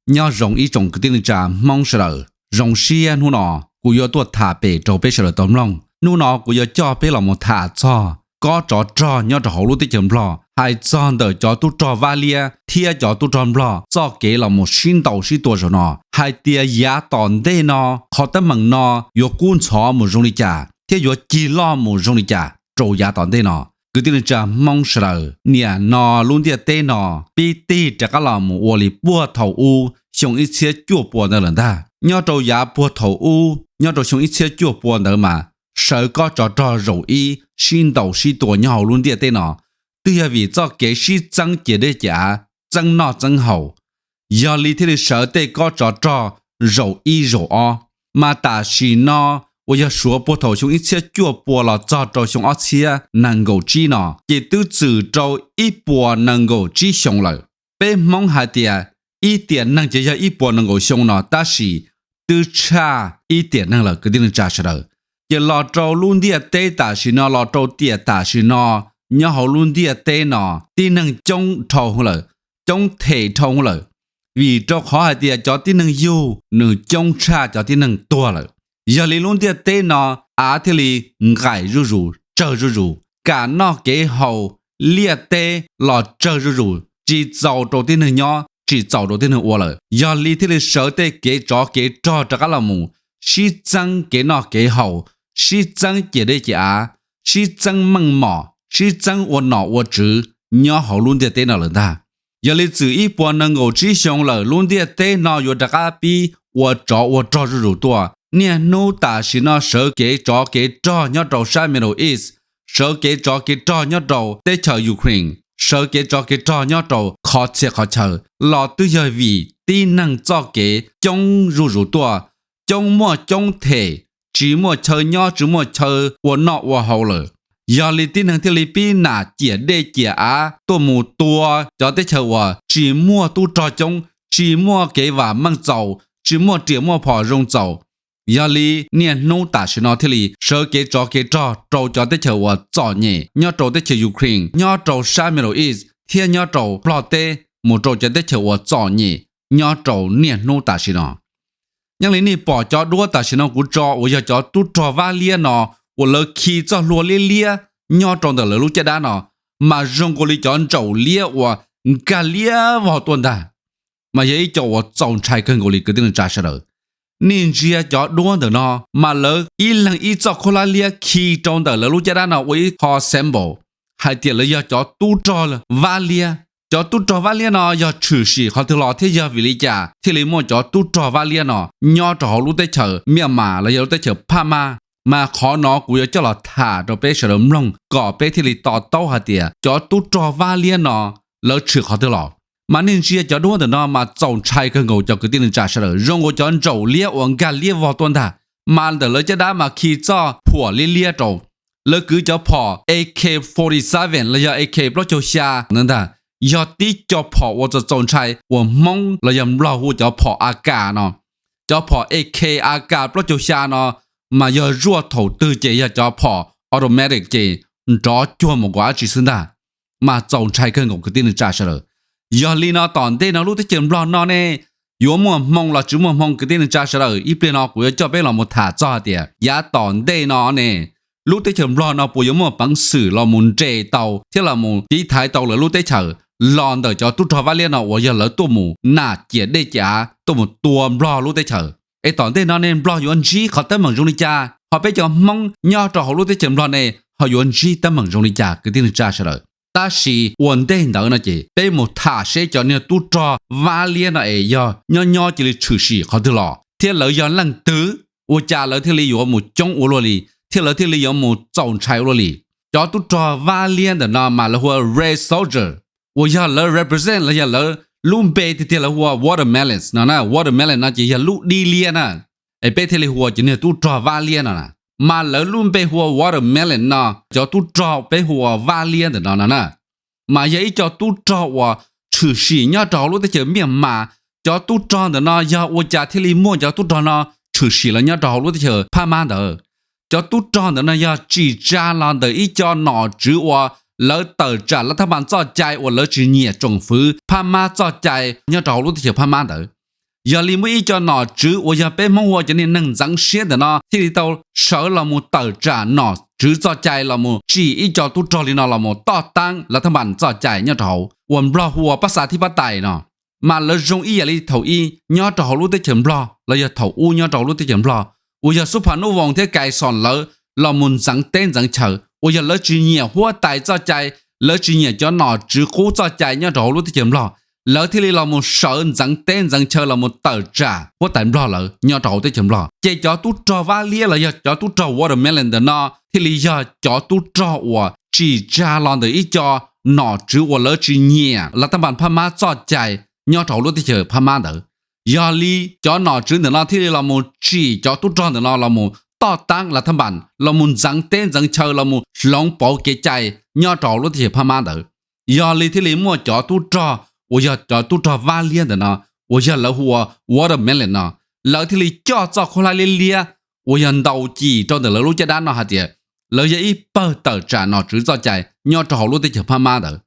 Nyob zoo ib tsoom kwv tij neej tsa Hmoob sawv daws, zoo siab hnub no kuv yuav tuaj tham pem rau peb sawv daws tau mloog. Hnub no kuv yuav coj peb los mus tham txog kob tsov rog nyob rau hauv lub teb chaws Nplog, hais txog ntawm cov tub rog Vab Liab thiab cov tub rog Nplog txoj kev los mus sib ntaus sib tua zaum no, hais tias yav tom ntej no qhov teeb meem no yuav kub ntxhov mus zoo li cas thiab yuav cig loj mus zoo li cas rau yav tom ntej no. Kwv tij neej tsa Hmoob sawv daws, niaj no lub ntiaj teb no pib tig rov qab los mus ua li puag thaum ub xyoo ib txhiab cuaj pua ntawd lawm ntag. Nyob rau yav puag thaum ub, nyob rau xyoo ib txhiab cuaj pua ntawd mas sawv kob tsov rog zaum ib sib ntaus sib tua nyob hauv lub ntiaj teb no, twb yog vim txoj kev sib txeeb ciam dej ciam av, txeeb noj txeeb haus, yog li thiaj li sawv tej kob tsov rog zaum ib zaum ob. Mas tam sim no uas yog suav puag thaum xyoo ib txhiab cuaj pua los txog rau xyoo ob txhiab nees nkaum tsib no ces twb txwm rau ib puas nees nkaum tsib xyoo lawm. Peb Hmoob hais tias ib tiam neeg ces yog ib puas nees nkaum xyoo no, tab sis twb tshaj ib tiam neeg lawm kwv tij neej tsa sawv daws. Ces los rau lub ntiaj teb tam sim no, los rau tiam tam sim no, nyob hauv lub ntiaj teb no tib neeg coob dhau lawm, coob them dhau lawm, vim rau qhov hais tias cov tib neeg yug nws coob tshaj cov tib neeg tuag lawm. Yog li lub ntiaj teb no av thiaj li nqaim zuj zus, tsawg zuj zus, kam noj kev haus, liaj teb los tsawg zuj zus, tsis txaus rau tib neeg nyob, tsis txaus rau tib neeg ua lawm. Yog li thiaj li sawv tej kev tsov kev rog rov qab los mus sib txeeb kev noj kev haus, sib txeeb ciam dej ciam av, sib txeeb meej mom, sib txeeb ua nom ua tswv nyob hauv lub ntiaj teb no lawm ntag. Yog li txwm ib puas nees nkaum tsib xyoo lawm, lub ntiaj teb no yuav rov qab pib ua tsov ua rog zuj zus tuaj. Niaj hnub tam sim no sawv kev tsov kev rog nyob rau sab Middle East, sawv kev tsov kev rog nyob rau teb chaws Ukraine, sawv kev tsov kev rog nyob rau qhov txhia qhov chaw los twb yog vim tib neeg txoj kev coob zuj zus tuaj, coob muaj coob them, tsis muaj chaw nyob tsis muaj chaw ua noj ua haus lawm. Yog li tib neeg thiaj li pib nam ciam dej ciam av tuaj mus tua cov teb chaws uas tsis muaj tub rog coob, tsis muaj kev vam meej txaus, tsis muaj riam muaj phom zoo txaus. Yog li niaj hnub tam sim no thiaj li sawv kev tsov kev rog rau cov teb chaws uas txom nyem nyob rau teb chaws Ukraine, nyob rau sab Middle East thiab nyob rau Nplog teb, mus rau cov teb chaws uas txom nyem nyob rau niaj hnub tam sim no. Nyob li nej pom cov duab tam sim no kuv tso uas yog cov tub rog Vab Liab no uas lawv khi txoj hlua liab liab nyob rau ntawm lawv lub caj dab no, mas zoo nkaus li cov ntsaum liab uas nkag liab vog tuaj ntag. Mas yog ib co uas txaus ntshai kawg nkaus li kwv tij neej tsa sawv daws. Nej ntsia cov duab ntawm no, mas lawv ib leeg ib txoj khaub hlab liab khi rau ntawm lawv lub caj dab no ua ib qho symbol hais tias lawv yog cov tub rog Vab Liab. Cov tub rog Vab Liab no yog tshwm sim qhov twg los thiab yog vim li cas thiaj li muaj cov tub rog Vab Liab no nyob rau hauv lub teb chaws Myanmar los yog lub teb chaws Phab Mab. Mas qhov no kuv yuav coj los tham rau peb sawv daws mloog kom peb thiaj li to taub hais tias cov tub rog Vab Liab no lawv tshwm qhov twg los. Mas nej ntsia cov duab ntawm no mas txaus ntshai kawg nkaus cov kwv tij neej tsa sawv daws, zoo nkaus cov ntsaum liab uas nkag liab vog tuaj ntag. Mas ntawm lawv caj dab mas khi txoj phuam liab liab rau. Lawv kwv cov phom A K forty seven los yog A K plaub caug xya ntawd ntag, yog tib co phom uas txaus txaus ntshai uas Hmoob los yog Nplog hu cov phom A K no. Cov phom A K A K plaub caug xya no mas yog zuaj thaum twg ces yog cov phom automatic ces nrov cuag mus nkaus dab tsi xwb ntag. Mas txaus ntshai kawg nkaus kwv tij neej tsa sawv daws. Yog li no tom ntej no lub teb chaws Nplog no ne yuav muaj hmoo los tsis muaj hmoo kwv tij neej tsa sawv daws, ib pliag no kuv yuav coj peb los mus tham txog hais tias yav tom ntej no ne lub teb chaws Nplog no puas yuav muaj peev xwm los mus nres tau thiab los mus tiv thaiv tau lawv lub teb chaws los ntawm cov tub rog Vab Liab no uas yog lawv tuaj mus nam ciam dej ciam av tuaj mus tua Nplog lub teb chaws. Es tom ntej no ne Nplog yuav ntsib qhov teeb meem zoo li cas, ho peb cov Hmoob nyob rau hauv lub teb chaws Nplog ne ho yuav ntsib teeb meem zoo li cas kwv tij neej tsa sawv daws. Tab sis ua ntej ntawd no ces peb mus tham seb cov niag tub rog Vab Liab no es yog nyob nyob cia li tshwm sim qhov twg los thiab lawv yog leej twg, ua cas lawv thiaj li yuav mus coob ua luaj li, thiab lawv thiaj li yuav mus txaus ntshai ua luaj li. Cov tub rog Vab Liab ntawm no mas lawv hu ua Red Soldier, uas yog lawv represent los yog lawv lub npe tiag tiag lawv hu ua watermelons no na. Watermelon no ces yog lub dib liab na. Es peb thiaj li hu ua cov niag tub rog Vab Liab no na. Mas lawv lub npe hu ua watermelon no, cov tub rog peb hu ua Vab Liab ntawm no no na. Mas yog ib co tub rog uas tshwm sim nyob rau hauv lub teb chaws Myanmar. Cov tub rog ntawm no yog ua cas thiaj li muaj cov tub rog no tshwm sim los nyob rau hauv lub teb chaws Phab Mab ntawd? Cov tub rog ntawm no yog tsim tsa los ntawm ib co nom tswv uas lawv tawm tsam lawv thaj mas txoj cai uas lawv tsis nyiam tsoom fwv Phab Mab txoj cai nyob rau hauv lub teb chaws Phab Mab ntawd. Yog li muaj ib co nom tswv uas yog peb Hmoob hu ua cov niag neeg ntxeev siab ntawm no thiaj li tau sawv los mus tawm tsam nom tswv txoj cai los mus tsim ib co tub rog li no los mus toj taab lav thab npas txoj cai nyob rau hauv uas Nplog hu ua pab xa thib pab tais no. Mas lawv zoo ib yam li thaum ub nyob rau hauv lub teb chaws Nplog los yog thaum ub nyob rau hauv lub teb chaws Nplog uas yog xub pha nub voos thiab Kais Xoos lawv los mus ntxeev teb ntxeev chaw uas yog lawv tsis nyiam huab tais txoj cai, lawv tsis nyiam cov nom tswv qub txoj cai nyob rau hauv lub teb chaws Nplog, lawv thiaj li los mus sawv ntxeev teb ntxeev chaw los mus tawm tsam huab tais Nplog lawv nyob rau hauv teb chaws Nplog. Ces cov tub rog vab liab los yog cov tub rog watermelon ntawm no thiaj li yog cov tub rog uas tsim tsa los ntawm ib co nom tswv uas lawv tsis nyiam lav thab npas phab mab txoj cai nyob rau hauv lub teb chaws phab mab ntawd. Yog li cov nom tswv ntawm no thiaj li los mus tsim cov tub rog ntawm no los mus toj taab lav thab npas los mus ntxeev teb ntxeev chaw los mus hloov pauv kev cai nyob rau hauv lub teb chaws phab mab ntawd. Yog li thiaj li muaj cov tub rog uas yog cov tub rog vab liab ntawm no uas yog lawv hu ua watermelon no, lawv thiaj li coj txoj khaub hlab liab liab uas yog ntaus cim rau ntawm lawv lub caj dab no hais tias lawv yog ib pawg tawm tsam nom tswv txoj cai nyob rau hauv lub teb chaws phab mab ntawd.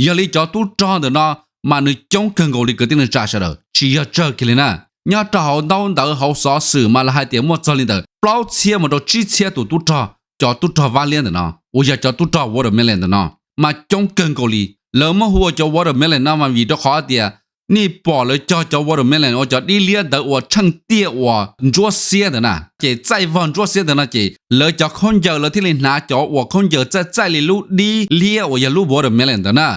Yog li cov tub rog ntawm no mas nws coob kawg nkaus li kwv tij neej tsa sawv daws, tsis yog tsawg kiag li na. Nyob rau hauv ntaub ntawv hauv xov xwm mas lawv hais tias muaj txog li ntawm plaub txhiab mus rau tsib txhiab tus tub rog, cov tub rog vab liab ntawm no uas yog cov tub rog watermelon ntawm no mas coob kawg nkaus li. Lawv muab hu ua cov watermelon no mas vim rau qhov tias nej pom lawv cog cov watermelon ua cov dib liab ntawd uas tsheej tiaj uas ntsuab xiab ntawd na, ces txaij vog ntsuab xiab ntawd no ces lawv cov khaub ncaws lawv thiaj li hnav cov uas khaub ncaws txaij txaij li lub dib liab uas yog lub watermelon ntawd na.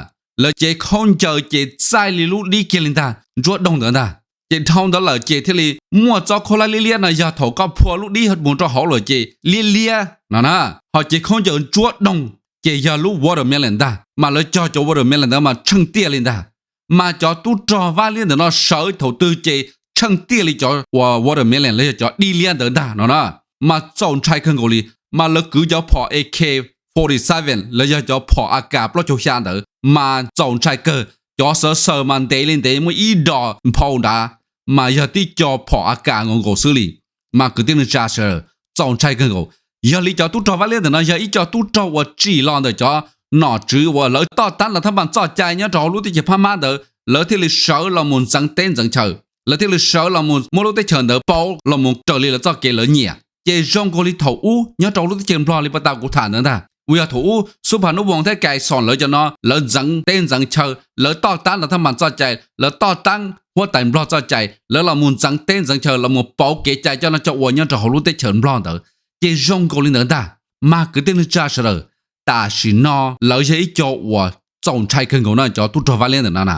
Lawv cev khaub ncaws ces txaij li lub dib kiag li ntag, ntsuab doog ntawd ntag. Ces dhau ntawd lawm ces thiaj li muaj txoj khaub hlab liab liab no, yog thaum koj phua lub dib mus rau hauv lawm ces liab liab no na, ho cev khaub ncaws ntsuab doog ces yog lub watermelon ntag. Mas lawv cog cov watermelon ntawd mas tsheej tiaj li ntag. Mas cov tub rog vab liab ntawm no sawv thaum twg ces tsheej tiaj li cov uas watermelon los yog cov dib liab ntawd ntag no na. Mas txaus ntshai kawg nkaus li, mas lawv kwv cov phom A K forty seven los yog cov phom A K plaub caug xya ntawd mas txaus ntshai kawg. Cov xav xaws mas ntev li ntev muaj ib dos nphau nrad, mas yog tib co phom A K nkaus nkaus xwb li. Mas kwv tij neej tsa sawv daws, txaus ntshai kawg nkaus. Yog li cov tub rog vab liab ntawm no yog ib co tub rog uas tsim los ntawm cov nom tswv uas lawv toj tab lav thab npas txoj cai nyob rau hauv lub teb chaws phab mab ntawd, lawv thiaj li sawv los mus ntxeev teb ntxeev chaw, lawv thiaj li sawv los mus muab lub teb chaws ntawd pauv los mus raws li lawv txoj kev lawv nyiam. Ces zoo nkaus li thaum ub nyob rau lub teb chaws Nplog li pas tas kuv tham ntawd ntag, uas yog thaum ub xub pha nub voos thiab Kais Xoos lawv cov no lawv ntxeev teb ntxeev chaw, lawv toj tab lav thab npas txoj cai, lawv toj tab huab tais Nplog txoj cai, lawv los mus ntxeev teb ntxeev chaw los mus pauv kev cai coj noj coj ua nyob rau hauv lub teb chaws Nplog ntawd. Ces zoo nkaus li ntawd ntag. Mas kwv tij neej tsa sawv daws, tam sim no lawv yog ib co uas txaus ntshai kawg nkaus no cov tub rog vab liab ntawm no na.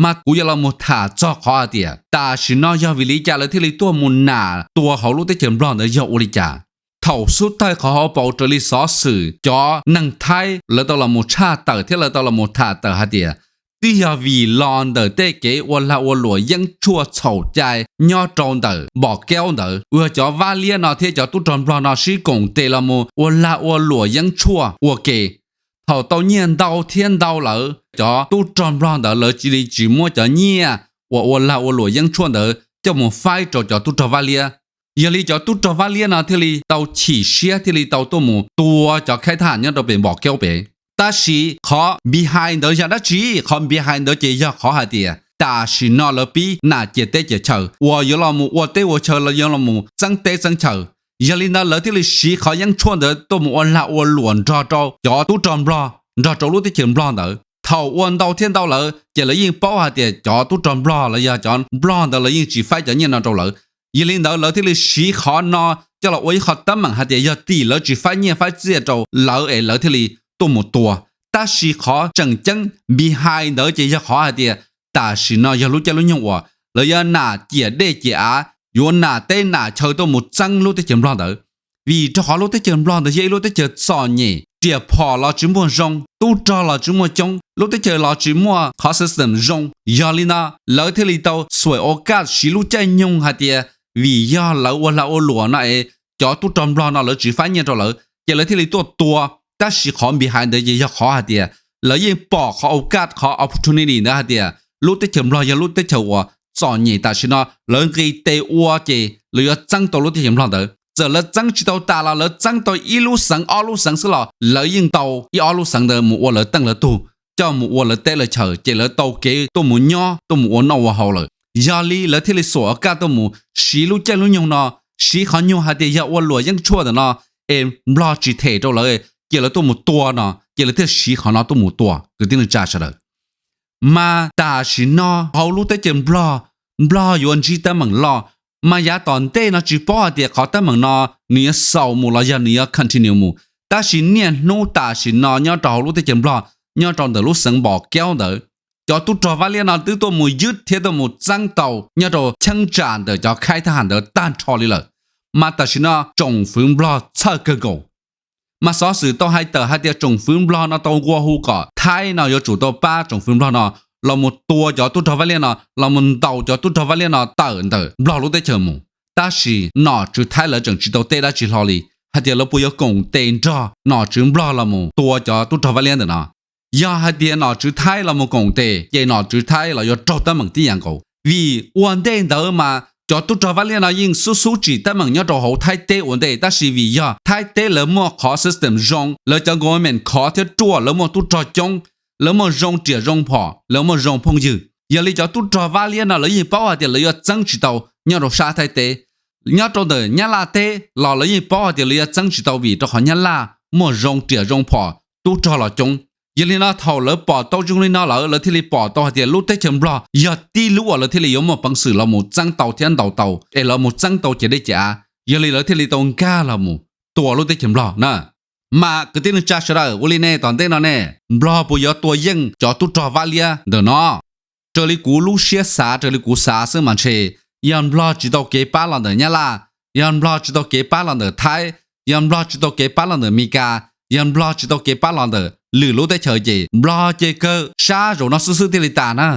Mas kuv yuav los mus tham txog qhov hais tias tam sim no yog vim li cas lawv thiaj li tuaj mus nam tua hauv lub teb chaws Nplog ntawd yog ua li cas. Thaum xub thawj qhov hauv paus raws li xov xwm cov neeg Thaib lawv tau los mus tshaj tawm thiab lawv tau los mus tham tawm hais tias twb yog vim los ntawm tej kev ua lag ua luam yeeb tshuaj txhaum cai nyob rau ntawm Npom Kaub ntawd, uas yog cov vab liab no thiab cov tub rog Nplog no sib koom tes los mus ua lag ua luam yeeb tshuaj ua ke. Thaum tau nyiaj ntau thiab ntau lawm, cov tub rog Nplog ntawd lawv cia li tsis muab cov nyiaj uas ua lag ua luam yeeb tshuaj ntawd coj mus faib rau cov tub rog vab liab. Yog li cov tub rog vab liab no thiaj li tau chim siab thiaj li tau tuaj mus tua cov khaib thaj nyob rau pem Npom Kaub pem. Tab sis qhov behind ntawd yog dab tsi? Qhov behind ntawd ces yog qhov hais tias tam sim no lawv pib nam ciam teb ciam chaw uas yuav los mus ua teb ua chaw los yuav los mus txeeb teb txeeb chaw. Yog li ntawd lawv thiaj li siv qhov yeeb tshuaj ntawd tuaj mus ua lag ua luam nrog rau cov tub rog Nplog nrog rau lub teb chaws Nplog ntawd. Thaum ua ntau thiab ntau lawm ces lawv yeej paub hais tias cov tub rog Nplog los yog cov Nplog ntawd lawv yeej tsis faib cov nyiaj no rau lawv. Yog li ntawd lawv thiaj li siv qhov no coj los ua ib qho teeb meem hais tias yog tim lawv tsis faib nyiaj faib txiaj rau lawv es lawv thiaj li tuaj mus tua. Tab sis qhov tseem ceeb behind ntawd ces yog qhov hais tias tam sim no yog lub caij lub nyoog uas lawv yuav nam ciam dej ciam av, yuav nam teb nam chaw tuaj mus txeeb lub teb chaws Nplog ntawd. Vim rau qhov lub teb chaws Nplog ntawd yog ib lub teb chaws txom nyem, riam phom los tsis muaj zoo, tub rog los tsis muaj coob, lub teb chaws los tsis muaj qhov system zoo. Yog li no lawv thiaj li tau xuaim ua kaj siv lub caij nyoog hais tias vim yog lawv ua lag ua luam no es cov tub rog Nplog no lawv tsis faib nyiaj rau lawv ces lawv thiaj li tuaj tua. Tab sis qhov behind ntawd ces yog qhov hais tias lawv yeej pom qhov ua kaj qhov opportunity ntawd hais tias lub teb chaws Nplog yog lub teb chaws uas txom nyem tam sim no, lawv nqis tes ua ces lawv yuav txeeb tau lub teb chaws Nplog ntawd. Txawm lawv txeeb tsis tau tas los lawv txeeb tau ib lub xeev ob lub xeev xwb los lawv yeej tau ib ob lub xeev ntawd mus ua lawv teej lawv tug, coj mus ua lawv teb lawv chaw ces lawv tau kev tuaj mus nyob tuaj mus ua noj ua haus lawm. Yog li lawv thiaj li xuas kaj tuaj mus siv lub caij lub nyoog no, siv qhov nyuag hais tias yog ua luam yeeb tshuaj ntawm no es Nplog tsis them rau lawv, ces lawv tuaj mus tua no, ces lawv thiaj siv qhov no tuaj mus tua kwv tij neej tsa sawv daws. Mas tam sim no hauv lub teb chaws Nplog, Nplog yuav ntsib teeb meem loj, mas yav tom ntej no tsis paub hais tias qhov teeb meem no nws yuav xaus mus los yog nws yuav continue mus, tab sis niaj hnub tam sim no nyob rau hauv lub teb chaws Nplog, nyob rau ntawm lub xeev Npom Kaub ntawd, cov tub rog Vaj Liab no twb tuaj mus ywj thiab tuaj mus txeeb tau nyob rau cheeb tsam ntawm cov khaib thab ham ntawd tag nrho li lawm. Mas tam sim no tsoom fwv Nplog txhawj kawg nkaus. Mas xov xwm tau hais tawm hais tias tsoom fwv Nplog no tau nqua hu kom Thaib no yuav tsum tau pab tsoom fwv Nplog no los mus tua cov tub rog Vaj Liab no, los mus ntaus cov tub rog Vaj Liab no tawm ntawm Nplog lub teb chaws mus. Tab sis nom tswv Thaib lawv tseem tsis tau teb dab tsi hlo li hais tias lawv puas yuav koom tes nrog nom tswv Nplog los mus tua cov tub rog Vaj Liab ntawm no. Yog hais tias nom tswv Thaib los mus koom tes ces nom tswv Thaib los yuav raug teeb meem tib yam nkaus, vim ua ntej ntawd mas cov tub rog Vaj Liab no yeej xub xub tsim teeb meem nyob rau hauv Thaib teb ua ntej, tab sis vim yog Thaib teb lawv muaj qhov system zoo, lawv cov government khov thiab ruaj, lawv muaj tub rog coob, lawv muaj zoo riam zoo phom, lawv muaj zoo phooj ywg. Yog li cov tub rog Vaj Liab no lawv yeej paub hais tias lawv yuav txeeb tsis tau nyob rau sab Thaib teb. Nyob rau ntawm Nyab Laj teb los lawv yeej paub hais tias lawv yuav txeeb tsis tau vim rau qhov Nyab Laj muaj zoo riam zoo phom, tub rog los coob. Yog li no thaum lawv pom tau zoo li no lawm, lawv thiaj li pom tau hais tias lub teb chaws Nplog yog tib lub uas lawv thiaj li yuav muaj peev xwm los mus txeeb tau thiab ntaus tau es los mus txeeb tau ces dej ces av. Yog li lawv thiaj li tau nkag los mus tua lub teb chaws Nplog na. Mas kwv tij neej tsa sawv daws, ua li nej tom ntej no ne, Nplog puas yuav tua yeej cov tub rog Vaj Liab ntawm no? Raws li kuv lub siab xav, raws li kuv xav xwb mas ntshe yog Nplog tsis tau kev pab los ntawm Nyab Laj, yog Nplog tsis tau kev pab los ntawm Thaib, yog Nplog tsis tau kev pab los ntawm Meskas, yog Nplog tsis tau kev pab los ntawm lwm lub teb chaws ces Nplog ces kawg sab zaum no xwb xwb thiaj li tas na.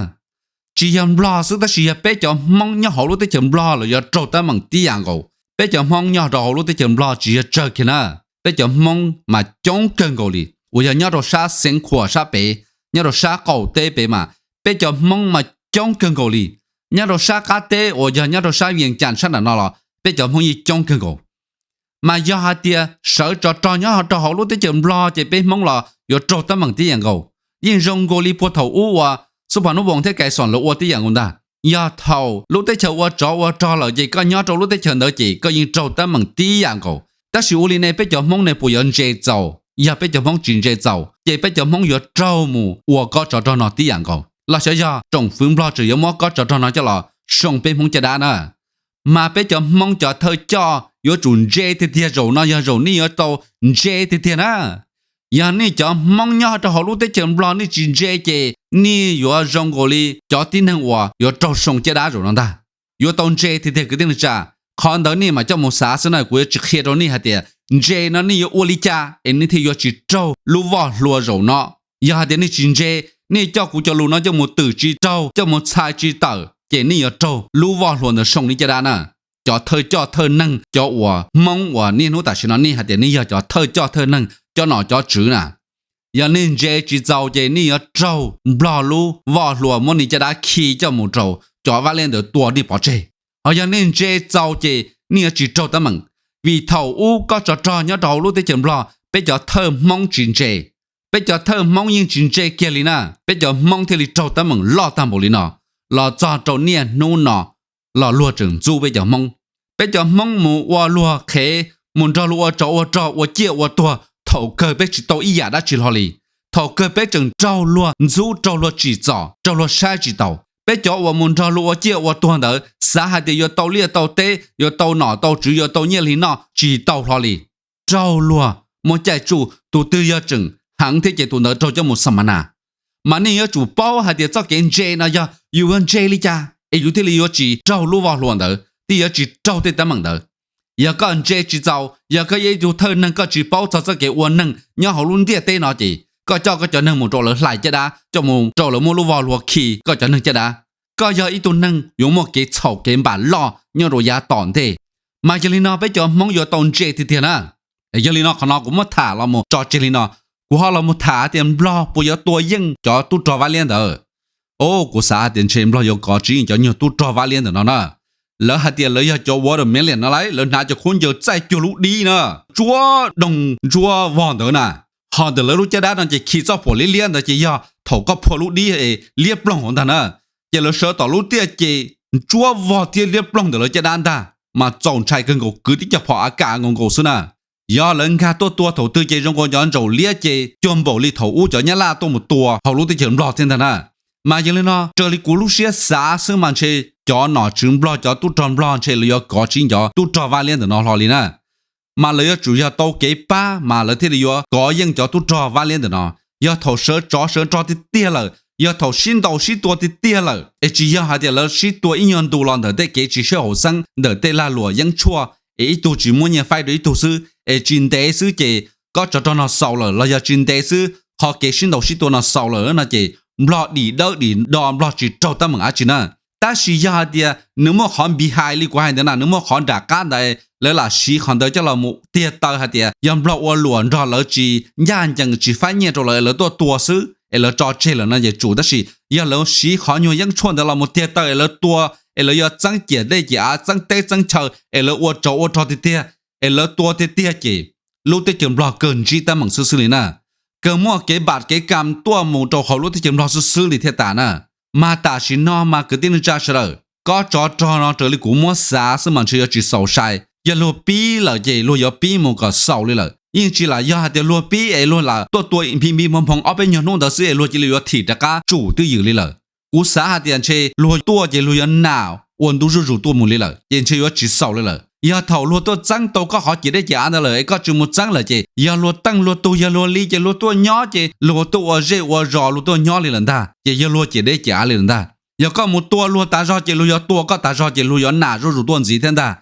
Tsis yog Nplog xwb tab sis yog peb cov Hmoob nyob hauv lub teb chaws Nplog los yuav raug teeb meem tib yam nkaus. Peb cov Hmoob nyob rau hauv lub teb chaws Nplog tsis yog tsawg kiag na, peb cov Hmoob mas coob kawg nkaus li, uas yog nyob rau sab Xeev Khuam sab pem, nyob rau sab qaum teb pem mas peb cov Hmoob mas coob kawg nkaus li. Nyob rau sab qab teb uas yog nyob rau sab Vias Cas sab nram no los peb cov Hmoob yeej coob kawg nkaus. Mas yog hais tias sawv tsov rog nyob rau hauv lub teb chaws Nplog ces peb Hmoob los yuav raug teeb meem tib yam nkaus. Yeej zoo nkaus li puag thaum ub uas Xub Phas Nub Voos thiab Kais Xoos lawv ua tib yam nkaus ntag. Yog thaum lub teb chaws ua tsov ua rog lawm ces koj nyob rau lub teb chaws ntawd ces koj yeej raug teeb meem tib yam nkaus. Tab sis ua li ne peb cov Hmoob ne puas yuav ntse txaus? Yog peb cov Hmoob tsis ntse txaus ces peb cov Hmoob yuav raug mus ua kob tsov rog no tib yam nkaus. Los xyov yog tsoom fwv Nplog tseem yuav muab kob tsov rog no coj los soo peb Hmoob caj dab na. Mas peb cov Hmoob cov thawj coj yuav tsum ntse tiag tiag, zaum no yog zaum nej yuav tau ntse tiag tiag na. Yog nej cov Hmoob nyob rau hauv lub teb chaws Nplog nej tsis ntse ces nej yuav zoo nkaus li cov tib neeg uas yuav raug soo caj dab zaum no ntag. Yuav tau ntse tiag tiag kwv tij neej tsa. Qhov ntawd nej mam coj mus xav xwb na, kuv yuav tsis qhia rau nej hais tias ntse no nej yuav ua li cas es nej thiaj yuav tsis raug lub voj hlua zaum no. Yog hais tias nej tsis ntse, nej coj kuv cov lus no coj mus twm tsis raug, coj mus txhais tsis tawm ces nej yuav raug lub voj hlua ntawd soo nej caj dab na. Cov thawj coj thawj neeg, cov uas Hmoob uas niaj hnub tam sim no nej hais tias nej yog cov thawj coj thawj neeg, cov nom cov tswv na, yog nej ntse tsis txaus ces nej yuav raug Nplog lub voj hlua muab nej caj dab khi coj mus rau cov Vaj Liab ntawd tua nej pov tseg. Ho yog nej ntse txaus ces nej yuav tsis raug teeb meem. Vim thaum ub kob tsov rog nyob rau hauv lub teb chaws Nplog peb cov thawj Hmoob tsis ntse. Peb cov thawj Hmoob yeej tsis ntse kiag li na, peb cov Hmoob thiaj li raug teeb meem loj tag npaum li no. Los txog rau niaj hnub no los luag tseem ntxub peb cov Hmoob. Peb cov Hmoob mus ua luag qhev, mus nrog luag ua tsov ua rog, ua ciaj ua tuag, thaum kawg peb tsis tau ib yam dab tsi hlo li. Thaum kawg peb tseem raug luag ntxub, raug luag tsim txom, raug luag saib tsis taus. Peb cov uas mus nrog luag ua ciaj ua tuag ntawd xav hais tias yuav tau liaj tau teb, yuav tau nom tau tswv, yuav tau nyiaj li noj, tsis tau hlo li. Raug luag muab caij tsuj, tus twg yog tseem heev thiab ces tus ntawd raug coj mus xa ma nas. Mas nej yuav tsum paub hais tias txoj kev ntse no yog yus yuav ntse li cas es yus thiaj li yuav tsis raug lub voj hlua ntawd, thiaj yuav tsis raug tej teeb meem ntawd. Yog koj ntse tsis txaus, yog koj yog ib tug thawj neeg koj tsis paub txog txoj kev ua neeg nyob hauv lub ntiaj teb no ces koj coj koj cov neeg mus rau lawv hlais caj dab, coj mus rau lawv muab lub voj hlua khi koj cov neeg caj dab. Koj yog ib tug neeg yuav muaj kev txhaum kev npam loj nyob rau yav tom ntej. Mas yog li no peb cov Hmoob yuav tau ntse tiag tiag na. Yog li no qhov no kuv muab tham los mus tso tseg li no, kuv ho los mus tham tias Nplog puas yuav tua yeej cov tub rog Vaj Liab ntawd. O, kuv xav hais tias ntshe Nplog yuav kov tsis yeej cov nyuag tub rog Vaj Liab ntawm no na. Lawv hais tias lawv yog cov watermelon no lauj, lawv hnav cov khaub ncaws txaij cuag lub dib na, ntsuab doog ntsuab vog ntawd na. Ho ntawm lawv lub caj dab no ces khi txoj phuam liab liab ntawd ces yog thaum koj phua lub dib es liab ploog hauv ntag na. Ces lawv sawv tom lub tiaj ces ntsuab vog thiab liab ploog ntawm lawv caj dab ntag, mas txaus ntshai kawg nkaus, kwv tib co phom AK nkaus nkaus xwb na. Yog lawv nkag tuaj tua thaum twg ces zoo nkaus cov ntsaum liab ces cuag npaum li thaum ub cov Nyab Laj tuaj mus tua hauv lub teb chaws Nplog thiab ntag na. Mas yog li no raws li kuv lub siab xav xwb mas ntshe cov nom tswv Nplog, cov tub rog Nplog ntshe lawv yuav kov tsib cov tub rog Vaj Liab ntawm no hlo li na. Mas lawv yuav tsum yog tau kev pab mas lawv thiaj li yuav kov yeej cov tub rog Vaj Liab ntawm no. Yog thaum sawv tsov sawv rog tiag tiag lawm, yog thaum sib ntaus sib tua tiag tiag lawm, es tsis yog hais tias lawv sib tua ib nyuag ntu los ntawm tej kev tsis sib haum xeeb ntawm tej lag luam yeeb tshuaj, es ib tug tsis muab nyiaj faib rau ib tug xwb, es tsis ntev xwb ces kob tsov rog no xaus lawm los yog tsis ntev xwb qhov kev sib ntaus sib tua no xaus lawm no ces Nplog dim dawb dim do, Nplog tsis raug teeb meem dab tsi na. Tab sis yog hais tias nws muaj qhov npiv hais li kuv hais ntawd na, nws muaj qhov nram qab ntawd lawv lam siv qhov ntawd coj los mus tiag taw hais tias yog Nplog ua luam nrog lawv tsis ncaj ncees, tsis faib nyiaj rau lawv, lawv tuaj tua xwb es lawv tso tseg lawm no ces tsum. Tab sis yog lawv siv qhov nyuag yeeb tshuaj ntawd los mus tiag taw es lawv tua, es lawv yuav txeeb ciam dej ciam av, txeeb teb txeeb chaw, es lawv ua tsov ua rog tiag tiag, es lawv tua tiag tiag ces lub teb chaws Nplog kawg ntsib teeb meem xwb xwb li na. Kawg muaj kev npam kev kam tuaj mus rau hauv lub teb chaws Nplog xwb xwb li thiaj tas na. Mas tam sim no mas kwv tij neej tsa sawv daws, kob tsov rog no raws li kuv muab xav xwb mas ntshe yuav tsis xaus sai. Yog luag pib lawm ces luag yuav pib mus kom xaus li lawm. Yeej tsis lam yog hais tias luag pib es luag lam tuaj tua nphi nphi nphoo nphoo ob peb nyuag hnub ntawd xwb es luag cia li yuav thim rov qab tsum twj ywm li lawm. Kuv xav hais tias ntshe luag tuaj ces luag yuav nam ua ntu zuj zus tuaj mus li lawm ces ntshe yuav tsis xaus li lawm. Yog thaum luag tuaj txeeb tau koj qhov ciam dej ciam av ntawd lawm es koj tsis mus txeeb lawm ces yog luag teej luag tug, yog luag li ces luag tuaj nyob ces luag tuaj ua zej ua zos luag tuaj nyob li lawm ntag, ces yog luag ciam dej ciam av li lawm ntag. Yog koj mus tua luag tas zog ces luag yuav tua koj tas zog ces luag yuav nam zuj zus tuaj ntxiv thiab ntag.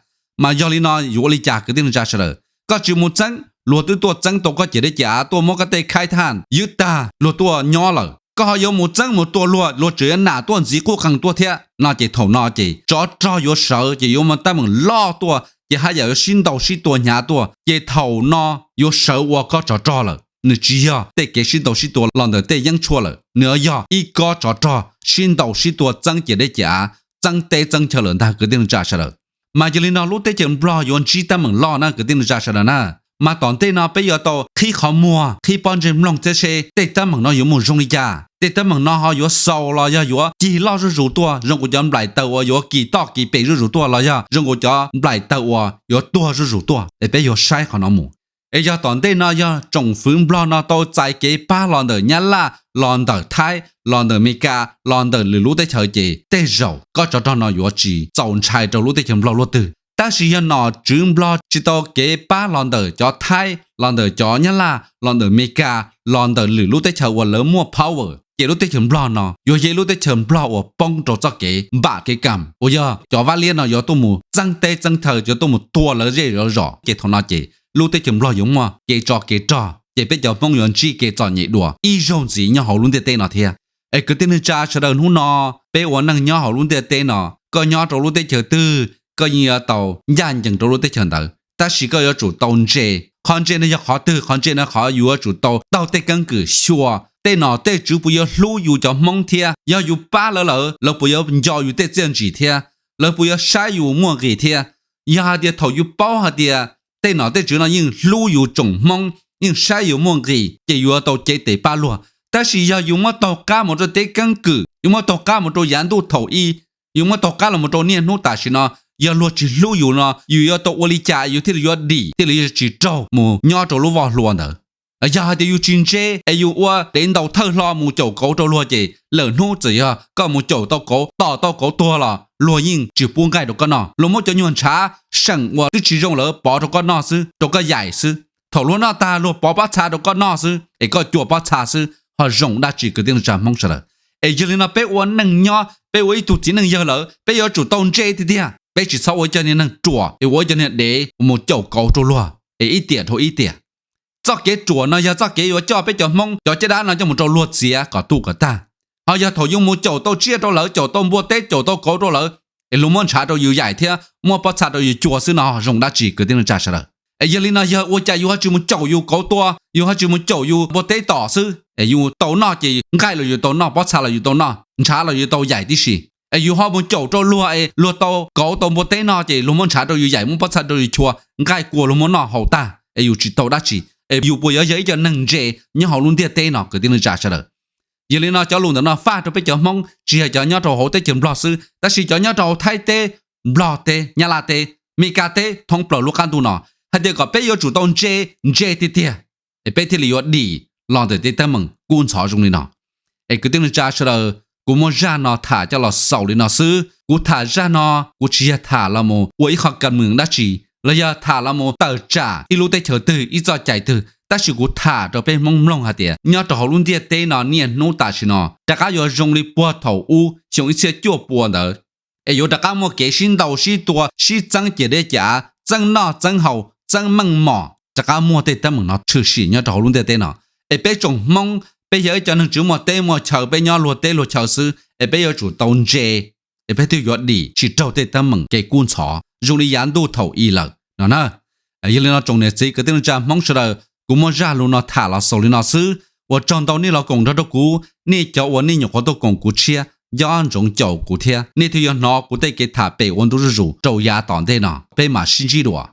Mas yog li no yuav ua li cas kwv tij neej tsa sawv daws? Koj tsis mus txeeb, luag twb tuaj txeeb tau koj ciam dej ciam av, tuaj muab koj tej khaib thaj ywb tag luag tuaj nyob lawm, koj ho yuav mus txeeb mus tua luag, luag tseem yuav nam tuaj ntxiv qub qees tuaj thiab no ces thaum no ces tsov rog yuav sawv ces yuav muaj teeb meem loj tuaj ces haj yam yuav sib ntaus sib tua hnyav tuaj ces thaum no yuav sawv ua kob tsov rog lawm. Nws tsis yog tej kev sib ntaus sib tua los ntawm tej yeeb tshuaj lawm, nws yog ib kob tsov rog sib ntaus sib tua txeeb ciam dej ciam av, txeeb teb txeeb chaw lawm ntag kwv tij neej tsa sawv daws. Mas yog li no lub teb chaws Nplog yuav ntsib teeb meem loj na kwv tij neej tsa sawv daws na. Mas tom ntej no peb yuav tau qhib qhov muag qhib pob ntseg mloog thiab seb tej teeb meem no yuav mus zoo li cas, tej teeb meem no ho yuav xaus los yog yuav cig loj zuj zus tuaj zoo kuv cov nplaim tawg uas yuav kis toj kis pes zuj zus tuaj los yog zoo kuv cov nplaim tawg uas yuav tuag zuj zus tuaj es peb yuav saib qhov no mus. Es yog tom ntej no yog tsoom fwv Nplog no tau txais kev pab los ntawm Nyab Laj, los ntawm Thaib, los ntawm Amelikas, los ntawm lwm lub teb chaws ces tej zaum kob tsov rog no yuav tsis txaus ntshai rau lub teb chaws Nplog luaj twg. Tab sis yog nom tswv Nplog tsis tau kev pab los ntawm cov Thaib, los ntawm cov Nyab Laj, los ntawm Amelikas, los ntawm lwm lub teb chaws uas lawv muaj power ces lub teb chaws Nplog no yuav yog ib lub teb chaws Nplog uas poob rau txoj kev npam kev kam uas yog cov Vaj Liab no yuav tuaj mus txeeb teb txeeb chaw, yuav tuaj mus tua lawv zej lawv zos ces thaum no ces lub teb chaws Nplog yuav muaj kev tsov kev rog ces peb cov Hmoob yuav ntsib kev txom nyem dua ib zaug ntxiv nyob hauv lub ntiaj teb no thiab. Es kwv tij neej tsa sawv daws, hnub no peb ua neej nyob hauv lub ntiaj teb no, koj nyob rau lub teb chaws twg koj yeej yuav tau ncaj ncees rau lub teb chaws ntawd, tab sis koj yuav tsum tau ntse. Qhov ntse no yog qhov twg? Qhov ntse no qhov yuav tsum tau taug tej keeb kwm xyuas tej nom tej tswv puas yuav hlub yus cov Hmoob thiab, yog yus pab lawv lawm lawv puas yuav nco yus tej txiaj ntsig thiab, lawv puas yuav saib yus muaj nqis thiab. Yog hais tias thaum yus paub hais tias tej nom tej tswv no yeej hlub yus tsoom Hmoob, yeej saib yus muaj nqis ces yuav tau cev tes pab luag. Tab sis yog yus muab taug qab mus rau tej keeb kwm, yus muab taug qab mus rau yav ntuj thaum ub, yus muab taug qab los mus rau niaj hnub tam sim no, yog luag tsis hlub yus no yus yuav tau ua li cas yus thiaj li yuav dim, thiaj li yuav tsis raug mus nyob rau lub voj hlua ntawd? Yog hais tias yus tsis ntse es yus ua dev ntaus thawj hlo mus caum kauv rau luag ces lwm hnub txawm yog koj mus caum tau kauv, tom tau kauv tuag los luag yeej tsis pub nqaij rau koj noj, luag muab cov nyuag ntshav seem uas twb tsis zoo lawm pov rau koj noj xwb, rau koj yaim xwb. Thaum luag noj tag luag pov pob txha rau koj noj xwb es koj cua pob txha xwb, ho zoo dab tsi kwv tij neej tsa Hmoob sawv daws? Es yog li no peb ua neej nyob, peb ua ib tug txiv neej yawg lawm, peb yuav tsum tau ntse tiag tiag. Peb tsis txhob ua ib co niag neeg ruam es ua ib co niag dev mus caum kauv rau luag es ib tiam dhau ib tiam. Txoj kev ruam no yog txoj kev yuav coj peb cov Hmoob cov caj dab no coj mus rau luag txiav kom tu kom tag. Ho yog thaum yus mus caum tau tsiaj rau lawv, caum tau npua teb, caum tau kauv rau lawv es luag muab ntshav rau yus yaim thiab muab pob txha rau yus cua xwb no zoo dab tsi kwv tij neej tsa sawv daws? Es yog li no yog ua cas yus ho tsis mus caum yus kauv tua, yus ho tsis mus caum yus npua teb tom xwb? Es yus tau noj ces nqaij los yus tau noj, pob txha los yus tau noj, ntshav los yus tau yaim tib si. Es yus ho mus caum rau luag es luag tau kauv tau npua teb no ces luag muab ntshav rau yus yaim, muab pob txha rau yus cua, nqaij kua luag muab noj haus tag es yus tsis tau dab tsi. Es yus puas yuav yog ib co neeg ntse nyob hauv lub ntiaj teb no kwv tij neej tsa sawv daws? Yog li no cov lus ntawm no faj rau peb cov Hmoob tsis yog cov nyob rau hauv teb chaws Nplog xwb, tab sis cov nyob rau hauv Thaib teb, Nplog teb, Nyab Laj teb, Mes Kas teb, thoob plaws lub qab ntuj no, hais tias kom peb yuav tsum tau ntse, ntse tiag tiag, es peb thiaj li yuav dim los ntawm tej teeb meem kub ntxhov zoo li no. Es kwv tij neej tsa sawv daws, kuv muaj zaj no tham coj los xaus li no xwb. Kuv tham zaj no kuv tsis yog tham los mus ua ib qho kam meem dab tsi, los yog tham los mus tawm tsam ib lub teb chaws twg ib txoj cai twg, tab sis kuv tham rau peb Hmoob mloog hais tias nyob rau hauv lub ntiaj teb no niaj hnub tam sim no rov qab yuav zoo li puag thaum ub xyoo ib txhiab cuaj pua ntawd, es yuav rov qab muaj kev sib ntaus sib tua, sib txeeb ciam dej ciam av, txeeb noj txeeb haus, txeeb meej mom, rov qab muaj tej teeb meem no tshwm sim nyob rau hauv lub ntiaj teb no. Es peb tsoom Hmoob peb yog ib cov neeg tsis muaj teb muaj chaw, peb nyob luag teb luag chaw xwb, es peb yuav tsum tau ntse, es peb thiaj yuav dim tsis raug tej teeb meem kev kub ntxhov zoo li yav ntuj thaum i lawm no na. Yog li no tsoom niam txiv kwv tij neej tsa Hmoob sawv daws, kuv muaj zaj lus no tham los xaus li no xwb. Ua tsaug ntau nej los koom nrog rau kuv, nej cov uas nej nyuam qhuav tuaj koom kuv tshiab, nco ntsoov caum kuv thiab, nej thiaj yuav hnov kuv tej kev tham pem ua ntu zuj zus rau yav tom ntej no. Peb mam sib ntsib dua.